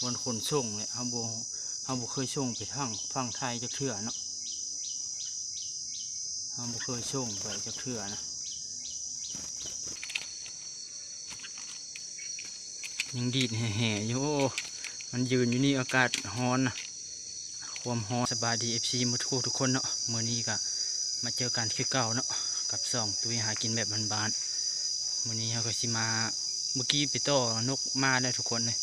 ບ່ອນຂົນສົ່ງແຫຼະ ເຮົາບໍ່ ເຮົາບໍ່ເຄີຍສົ່ງໄປທາງຝັ່ງໄທຈັກເທື່ອເນາະ ເຮົາບໍ່ເຄີຍສົ່ງໄປຈັກເທື່ອນະ ຍັງດີດແຮ່ໆຢູ່ ໂອ້ ມັນຢືນຢູ່ນີ້ອາກາດຮ້ອນນະ ຄວາມຮ້ອນ. ສະບາຍດີ ເອັຟຊີ ໝົດຄູ່ທຸກຄົນເນາະ ມື້ນີ້ກະມາເຈີກັນຄືເກົ່າເນາະ ກັບຊ່ອງຕຸ້ຍຫາກິນແບບບ້ານໆ ມື້ນີ້ເຮົາກະຊິມາ ມື້ກີ້ໄປຕໍ່ນົກມາແລ້ວທຸກຄົນເອີຍ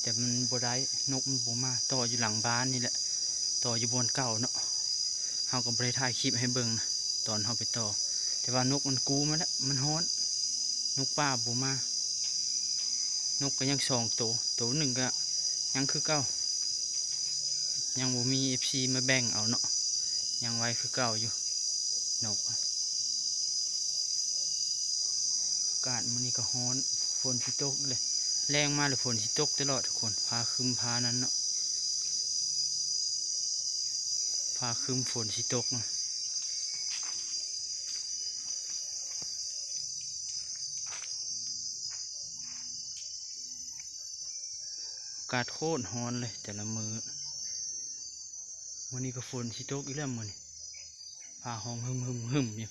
ແຕ່ມັນບໍ່ໄດ້ ນົກມັນບໍ່ມາ ຕໍ່ຢູ່ຫຼັງບ້ານນີ້ແຫຼະ ຕໍ່ຢູ່ບ່ອນເກົ່າເນາະ ເຮົາກະບໍ່ໄດ້ຖ່າຍຄລິບໃຫ້ເບິ່ງນະ ຕອນເຮົາໄປຕໍ່ ແຕ່ວ່ານົກມັນກູມາແລ້ວ ມັນຮ້ອນ ນົກປ່າບໍ່ມາ ນົກກະຍັງສອງໂຕ ໂຕໜຶ່ງກະຍັງຄືເກົ່າ ຍັງບໍ່ມີ ເອັຟຊີ ມາແບ່ງເອົາເນາະ ຍັງໄວ້ຄືເກົ່າຢູ່ ນົກ ອາກາດມື້ນີ້ກະຮ້ອນ ຝົນຊິຕົກເລີຍ ແລງມາແລ້ວຝົນຊິຕົກຕະຫຼອດທຸກຄົນ ຟ້າຄຶ້ມຟ້ານັ້ນເນາະ ຟ້າຄຶ້ມຝົນຊິຕົກນະ. ອາກາດໂຄດຮ້ອນເລີຍແຕ່ລະມື້ ມື້ນີ້ກະຝົນຊິຕົກອີກແລ້ວມື້ນີ້ ຟ້າຮ້ອງຮຶມໆໆຢູ່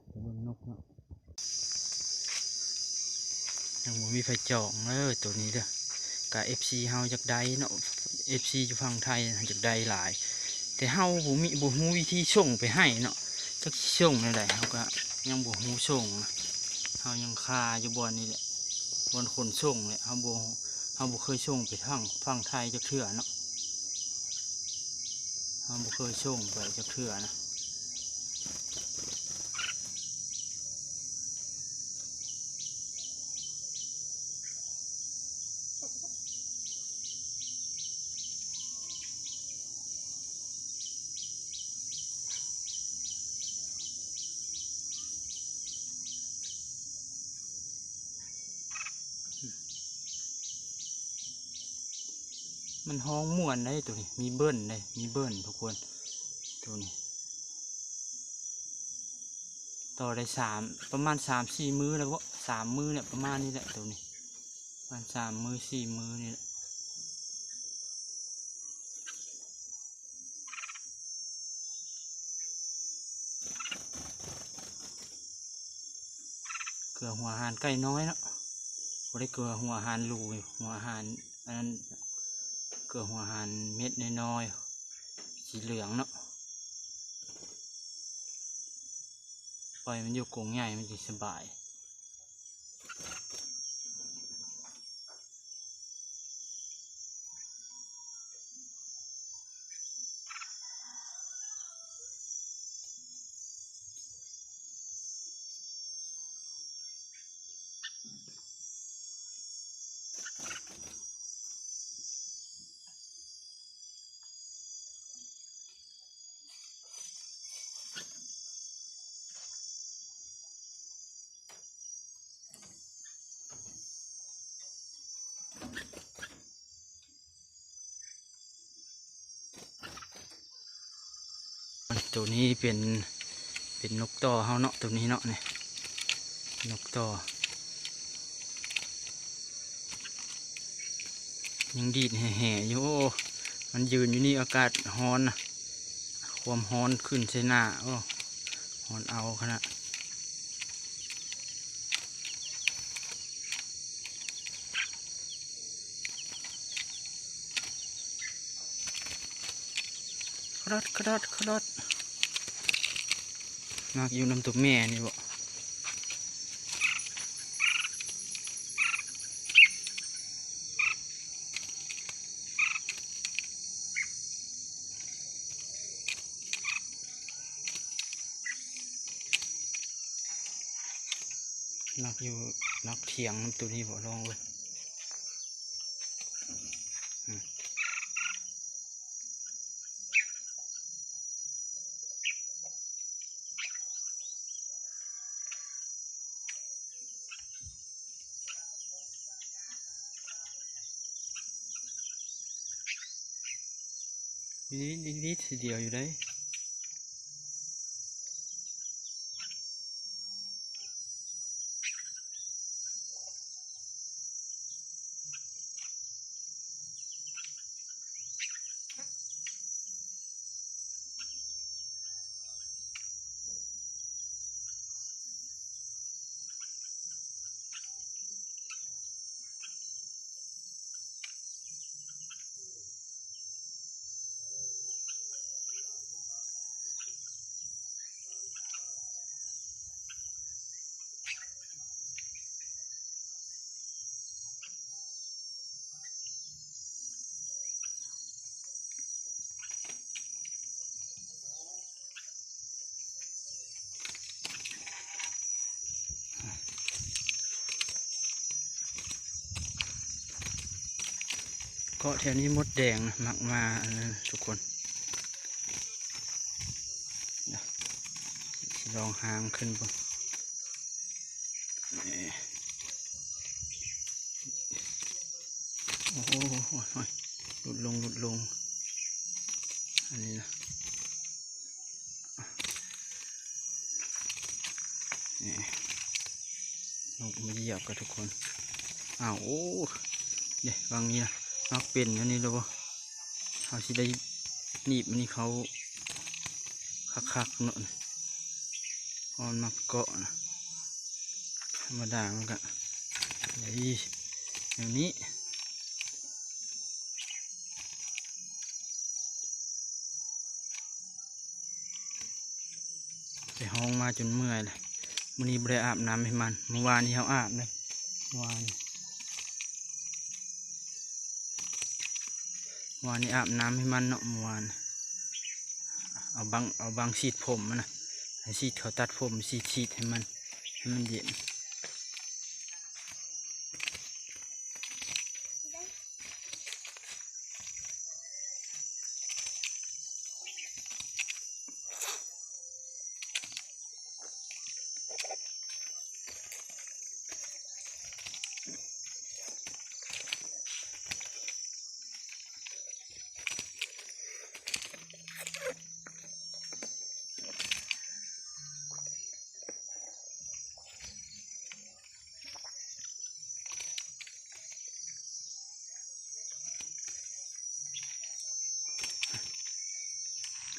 ໄປເບິ່ງນົກເນາະ. ຍັງບໍ່ມີໃຜຈອງເດີ ໂຕນີ້ເດີ ກະ ເອັຟຊີ ເຮົາຢາກໄດ້ເນາະ ເອັຟຊີ ຢູ່ຝັ່ງໄທຢາກໄດ້ຫຼາຍ ແຕ່ເຮົາບໍ່ມີ ບໍ່ຮູ້ວິທີສົ່ງໄປໃຫ້ເນາະ ຈັກຊິສົ່ງແນວໃດ ເຮົາກະຍັງບໍ່ຮູ້ສົ່ງນະ ເຮົາຍັງຄາຢູ່ບ່ອນນີ້ແຫຼະ ບ່ອນຂົນສົ່ງແຫຼະ ເຮົາບໍ່ ເຮົາບໍ່ເຄີຍສົ່ງໄປທາງຝັ່ງໄທຈັກເທື່ອເນາະ ເຮົາບໍ່ເຄີຍສົ່ງໄປຈັກເທື່ອນະ. ມັນຮ້ອງມ່ວນໄດ໋ໂຕນີ້ ມີເບິ້ນໄດ໋ ມີເບິ້ນທຸກຄົນ ໂຕນີ້ ຕໍ່ໄດ້ສາມ ປະມານສາມສີ່ມື້ແລ້ວເບາະ ສາມມື້ແຫຼະ ປະມານນີ້ແຫຼະໂຕນີ້ ປະມານສາມມື້ສີ່ມື້ນີ້ແຫຼະ. ເກືອຫົວອາຫານໄກ່ນ້ອຍເນາະ ບໍ່ໄດ້ເກືອຫົວອາຫານຫຼູ ຫົວອາຫານອັນນັ້ນ ເກືອຫົວອາຫານເມັດນ້ອຍໆ ສີເຫຼືອງເນາະ ປ່ອຍມັນຢູ່ກົງໃຫຍ່ມັນຊິສະບາຍ. ໂຕນີ້ເປັນ ເປັນນົກຕໍ່ເຮົາເນາະ ໂຕນີ້ເນາະ ນີ້ ນົກຕໍ່ ຍັງດີດແຮ່ໆຢູ່ ໂອ້ ມັນຢືນຢູ່ນີ້ອາກາດຮ້ອນນະ ຄວາມຮ້ອນຂຶ້ນໃສ່ໜ້າ ໂອ້ ຮ້ອນເອົາຂະໜາດ. ຂະດອດ ຂະດອດ ຂະດອດ ມັກຢູ່ນຳຕົວແມ່ນີ້ບໍ? ມັກຢູ່ ມັກຖຽງນຳໂຕນີ້ບໍ? ລອງເບິ່ງ ອືມ. ນີ້ ນີ້ ນີ້ ທີດຽວຢູ່ໃດ໋. ເກາະແຖວນີ້ມົດແດງນະ ມັກມາອັນນັ້ນທຸກຄົນ. ດຽວຊິລອງຫາງຂຶ້ນເບິ່ງ. ໂອ້ໂຫ ຫຼຸດລົງ ຫຼຸດລົງ ອັນນີ້ນະ. ນີ້ ນົກມາຢຽບກັນທຸກຄົນ. ອ້າວ ໂອ້ ເດ້ ຫວ່າງນີ້ນະ ມັກເປັນອັນນີ້ແລ້ວບໍ່? ເຮົາຊິໄດ້ໜີບອັນນີ້ເຂົ້າຄັກໆເນາະ ເພາະມັນມັກເກາະນະ. ທຳມະດາມັນກະໄດ້ແນວນີ້. ໄປຮ້ອງມາຈົນເມື່ອຍແລ້ວ. ມື້ນີ້ບໍ່ໄດ້ອາບນ້ຳໃຫ້ມັນ. ມື້ວານນີ້ເຮົາອາບເດ້ ມື້ວານ ວານນີ້ອາບນ້ຳໃຫ້ມັນເນາະ ເມື່ອວານ. ເອົາບັງ ເອົາບັງສີດຜົມມັນນະ ໃຫ້ສີດ ເຂົາຕັດຜົມ ສີດ ສີດໃຫ້ມັນ ໃຫ້ມັນເຢັນ.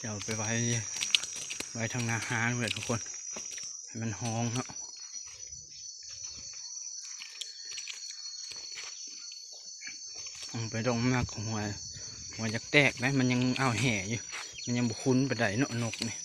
ດຽວໄປໄວ້ ໄວ້ທາງໜ້າຮ້ານເລີຍທຸກຄົນ ໃຫ້ມັນຮ້ອງເນາະ. ອອກໄປດອກໝາກຫົວ ຫົວຢາກແຕກໄດ໋ ມັນຍັງອ້າວແຫຢູ່ ມັນຍັງບໍ່ຄຸ້ນປານໃດເນາະ ນົກນີ້.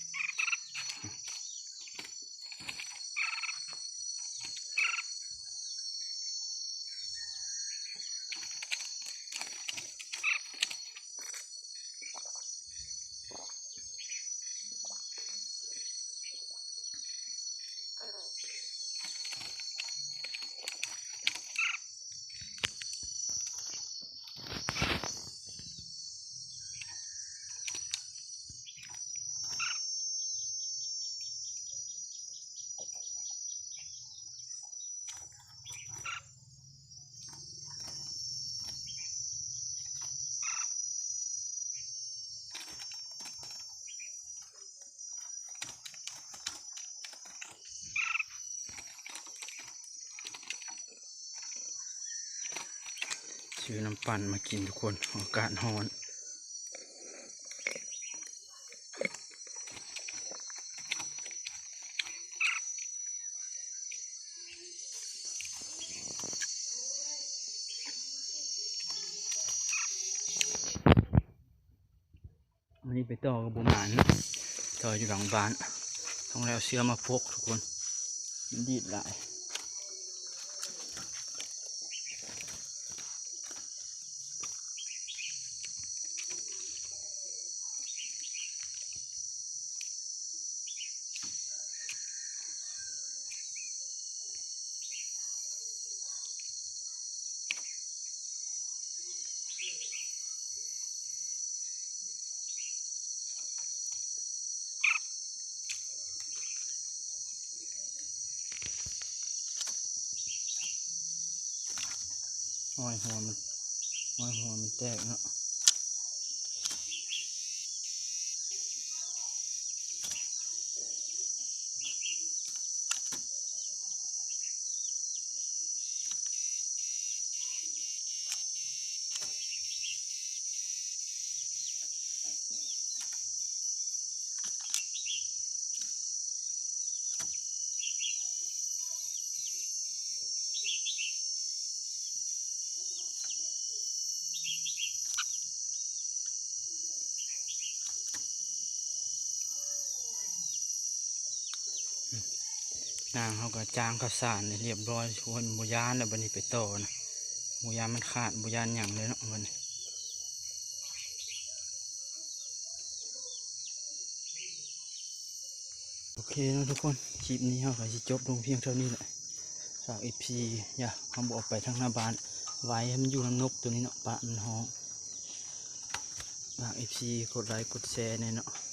ຊື້ນ້ຳປັ່ນມາກິນທຸກຄົນ ອາກາດຮ້ອນ. ມື້ນີ້ໄປຕໍ່ກໍບໍ່ໝານເນາະ ຕໍ່ຢູ່ຫຼັງບ້ານ ຕ້ອງໄດ້ເອົາເສື້ອມາປົກທຸກຄົນ ມັນດີດຫຼາຍ. ຫ້ອຍຫົວມັນ ຫ້ອຍຫົວມັນແຕກເນາະ. ນາງເຮົາກໍຈ້າງເຂົ້າສານຮຽບຮ້ອຍ ທຸກຄົນ ບໍ່ຢ້ານແລ້ວ ບັດນີ້ໄປຕໍ່ນະ ບໍ່ຢ້ານມັນຂາດ ບໍ່ຢ້ານຫຍັງເລີຍເນາະ ບັດນີ້. ໂອເຄເນາະທຸກຄົນ ຄລິບນີ້ເຮົາກໍຊິຈົບລົງພຽງເທົ່ານີ້ແຫຼະ. ຝາກເອັຟຊີ ຢ່າ ເຮົາບໍ່ອອກໄປທາງໜ້າບ້ານ ໄວ້ໃຫ້ມັນຢູ່ນຳນົກໂຕນີ້ເນາະ ປະມັນຮ້ອງ. ຝາກເອັຟຊີກົດໄລກົດແຊແດ່ເນາະ.